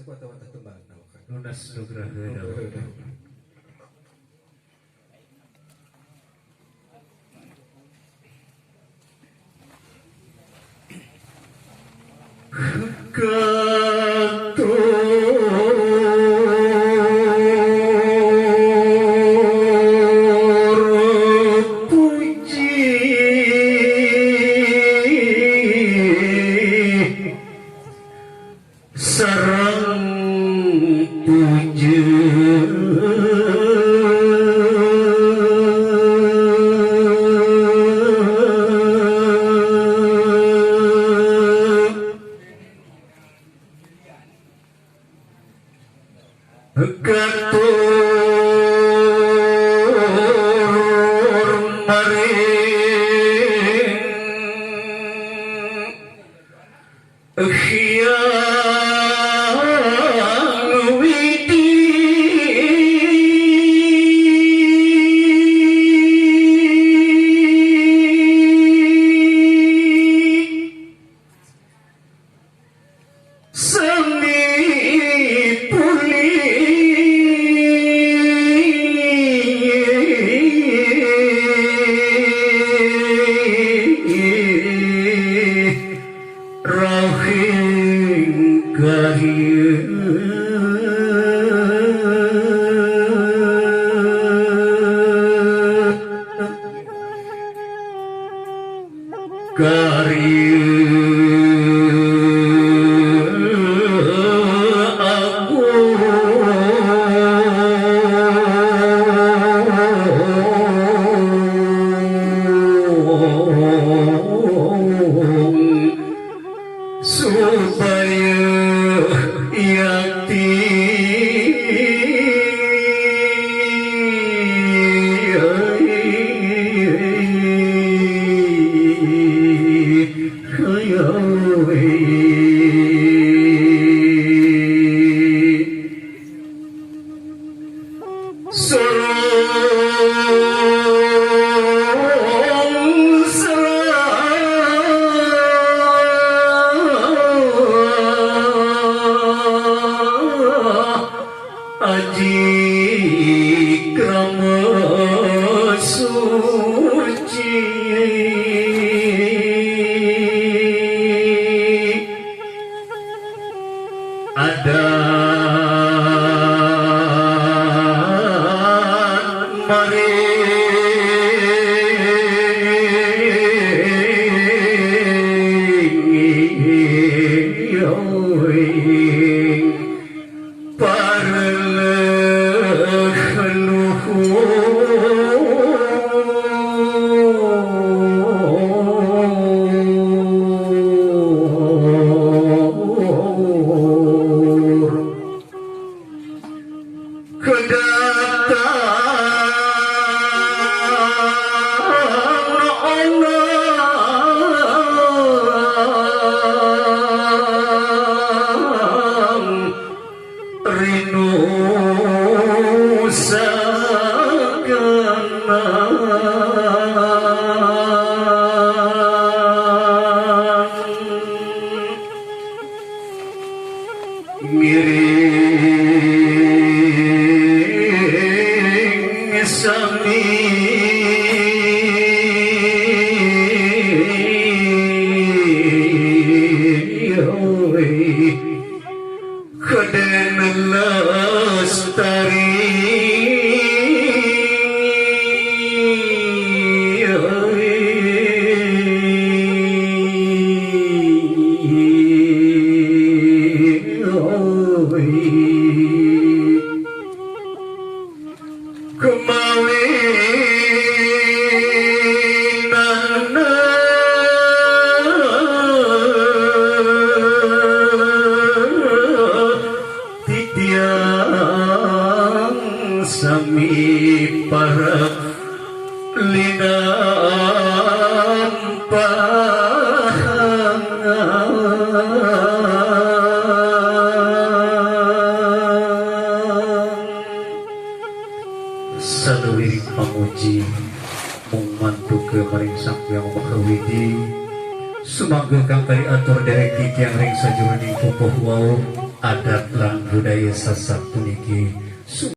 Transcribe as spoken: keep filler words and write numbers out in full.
Wata-wata tembang, nah, kan. Nunas nugraha. Katur puji sareng puja. Katur maring Hyang Widi. Sami puli rahing karya. Karya agung supaya yakti. Sorong serah aji krama suci. Adat maring para leluhur. Kedatang orang rinu sagenah. Ngiring sami kaden lestari. Kemawinan titiang sami para linampahan. Saluwiring pamuji mung mantuka maring Sang Hyang Maha Widi. Sumangga kang kari atur derek titiang ring sajeroning pupuh wau. Adat lan budaya Sasak puniki